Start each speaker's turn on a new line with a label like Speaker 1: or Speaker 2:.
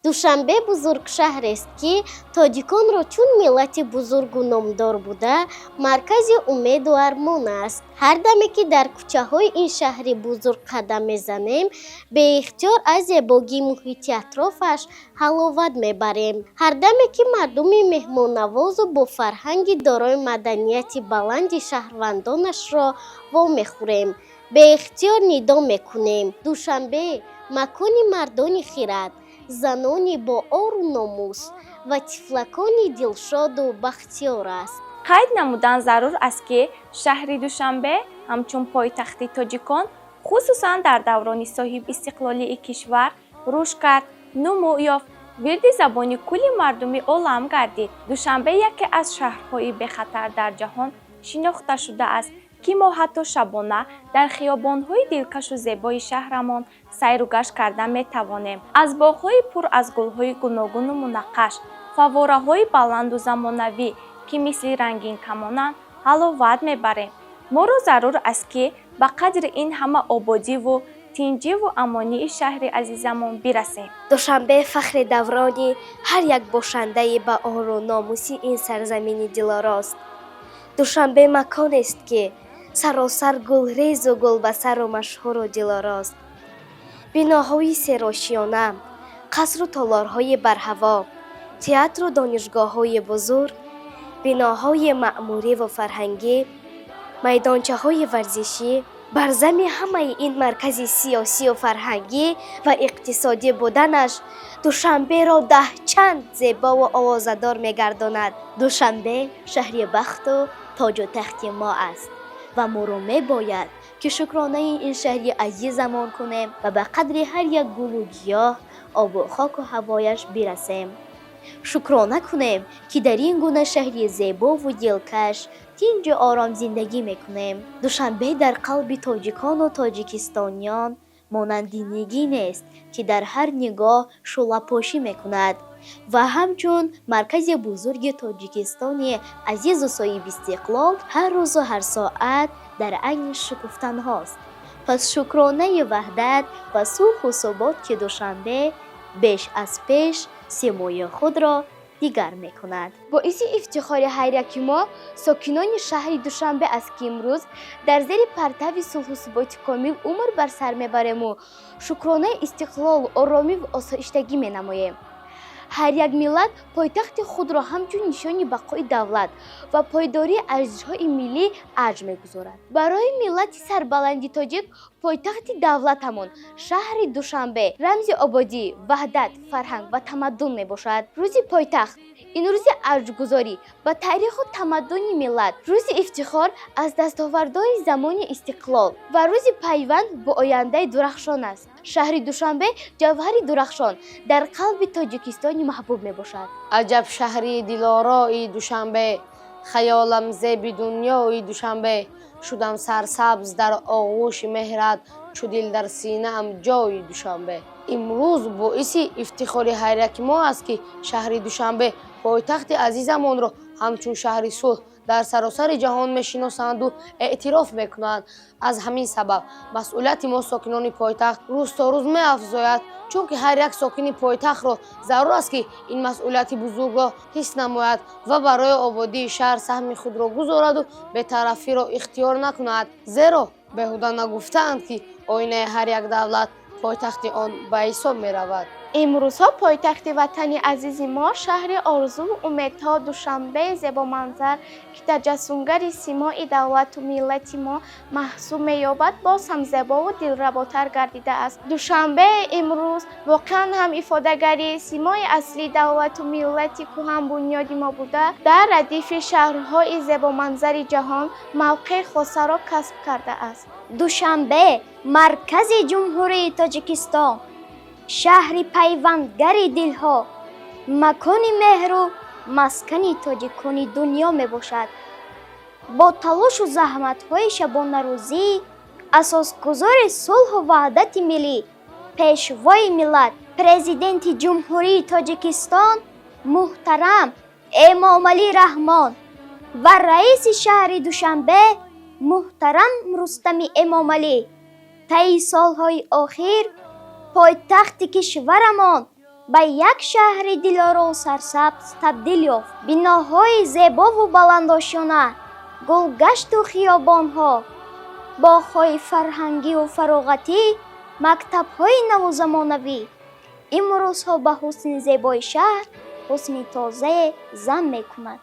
Speaker 1: Душанбе бузургшаҳрест, ки тоҷиконро чун миллати бузургу номдор буда, маркази умеду армон аст. Ҳар даме, ки дар кӯчаҳои ин шаҳри бузург қадам мезанем, беихтиёр аз зебогии муҳити атрофаш ҳаловат мебарем. Ҳар даме, ки мардуми меҳмоннавозу бофарҳанги дорои маданияти баланди шаҳрвандонашро вомехӯрем, беихтиёр нидо мекунем: «Душанбе — макони мардони хирад, занони бо ору номус ва тифлакони дилшоду бахтиёр аст».
Speaker 2: Қайд намудан зарур аст, ки шаҳри Душанбе ҳамчун пойтахти тоҷикон, хусусан дар даврони соҳибистиқлолии кишвар, рушд кард, нумӯ ёфт, вирди забони кулли мардуми олам гардид. Душанбе яке аз шаҳрҳои бехатар дар ҷаҳон шинохта шудааст, ки мо ҳатто шабона дар хиёбонҳои дилкашу зебои шаҳрамон сайру гашт карда метавонем. Аз боғҳои пур аз гулҳои гуногуну мунаққаш, фаввораҳои баланду замонавӣ, ки мисли рангинкамонанд, ҳаловат мебарем. Моро зарур аст, ки ба қадри ин ҳама ободиву тинҷиву амонии шаҳри азизамон бирасем.
Speaker 3: Душанбе фахри даврони ҳар як бошандаи ба ору номуси ин сарзамини дилорост. Душанбе маконест, ки саросар гулрезу гулбасару машҳуру дилорост. Биноҳои серошиёна, қасру толорҳои барҳаво, театру донишгоҳҳои бузург, биноҳои маъмуриву фарҳангӣ, майдончаҳои варзишӣ, бар зами ҳамаи ин маркази сиёсию фарҳангӣ ва иқтисодӣ буданаш Душанберо даҳчанд зебову овозадор мегардонад.
Speaker 4: Душанбе шаҳри бахту тоҷу тахти мо аст ва моро мебояд, ки шукронаи ин шаҳри азизамон кунем ва ба қадри ҳар як гулу гиёҳ, обу хоку ҳавояш бирасем. Шукрона кунем, ки дар ин гуна шаҳри зебову дилкаш тинҷу ором зиндагӣ мекунем. Душанбе дар қалби тоҷикону тоҷикистониён монанди нигинест, ки дар ҳар нигоҳ шӯълапошӣ мекунад ва ҳамчун маркази бузурги Тоҷикистони азизу соҳибистиқлол ҳар рӯзу ҳар соат дар айни шукуфтанҳост. Пас шукронаи ваҳдат ва сулҳу субот, ки Душанбе беш аз пеш симои худро дигар мекунад.
Speaker 3: Боиси ифтихори ҳар яки мо, сокинони шаҳри Душанбе аст, ки имрӯз дар зери партави сулҳу суботи комил умр бар сар мебарему шукронаи истиқлолу оромиву осоиштагӣ менамоем. Ҳар як миллат пойтахти худро ҳамчун нишони бақои давлат ва пойдории арзишҳои миллӣ арҷ мегузорад. Барои миллати сарбаланди тоҷик пойтахти давлатамон, шаҳри Душанбе, рамзи ободӣ, ваҳдат, фарҳанг ва тамаддун мебошад. Рӯзи пойтахт — ин рӯзи арҷгузорӣ ба таъриху тамаддуни миллат, рӯзи ифтихор аз дастовардҳои замони истиқлол ва рӯзи пайванд бо ояндаи дурахшон аст. Шаҳри Душанбе ҷавҳари дурахшон дар қалби Тоҷикистони маҳбуб мебошад.
Speaker 5: Аҷаб шаҳри дилорои Душанбе, хаёлам зеби дунёи Душанбе. Шудам сарсабз дар оғӯши меҳрат, чу дил дар синаам ҷои Душанбе. Имрӯз боиси ифтихори ҳар яки мо аст, ки шаҳри Душанбе, пойтахти азизамонро, ҳамчун шаҳри сулҳ дар саросари ҷаҳон мешиносанду эътироф мекунанд. Аз ҳамин сабаб масъулияти мо, сокинони пойтахт, рӯз то рӯз меафзояд, чунки ҳар як сокини пойтахтро зарур аст, ки ин масъулияти бузургро ҳис намояд ва барои ободии шаҳр саҳми худро гузораду бетарафиро ихтиёр накунад. Зеро беҳуда нагуфтаанд, ки оинаи ҳар як давлат пойтахти он ба ҳисоб меравад.
Speaker 6: Имрӯзҳо пойтахти ватани азизи мо, шаҳри орзуву умедҳо, Душанбеи зебоманзар, ки таҷассумгари симои давлату миллати мо маҳсуб меёбад, боз ҳам зебову дилработар гардидааст. Душанбеи имрӯз воқеан ҳам ифодагари симои аслии давлату миллати кӯҳанбунёди мо буда, дар радифи шаҳрҳои зебоманзари ҷаҳон мавқеи хосаро касб кардааст.
Speaker 7: Душанбе — маркази Ҷумҳурии Тоҷикистон, шаҳри пайвандгари дилҳо, макони меҳру маскани тоҷикони дунё мебошад. Бо талошу заҳматҳои шабонарӯзии асосгузори сулҳу ваҳдати миллӣ, Пешвои миллат, Президенти Ҷумҳурии Тоҷикистон муҳтарам Эмомалӣ Раҳмон ва раиси шаҳри Душанбе муҳтарам Рустами Эмомалӣ, таи солҳои охир пойтахти кишварамон Ба як шаҳри дилору сарсабз табдил ёфт. Биноҳои зебову баландошёна, гулгашту хиёбонҳо, боғҳои фарҳангию фароғатӣ, мактабҳои наву замонавӣ имрӯзҳо ба ҳусни зебои шаҳр ҳусни тозае зам мекунад.